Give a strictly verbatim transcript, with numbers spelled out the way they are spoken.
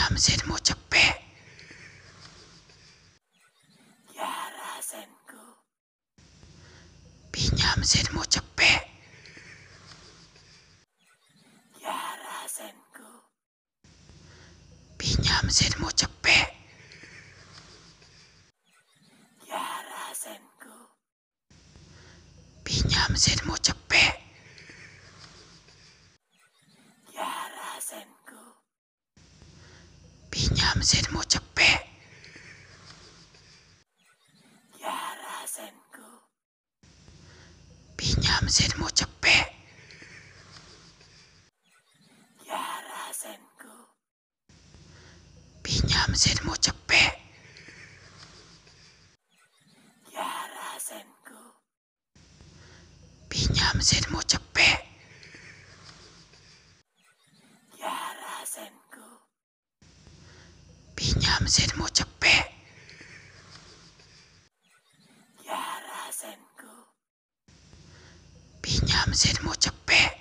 Biñam sed mo cëppe. Yara senku. Biñam sed mo cëppe. Yara senku. Biñam sed mo cëppe. Yara senku. Biñam sed mo cëppe. Yara senku. Biñam sed mo cëppe. Yara senku. Biñam sed mo cëppe. Yara senku. Biñam sed mo cëppe. Yara senku. Biñam sed mo cëppe. Yara senku. Biñam sed mo cëppe. Yara senku. Biñam sed mo cëppe.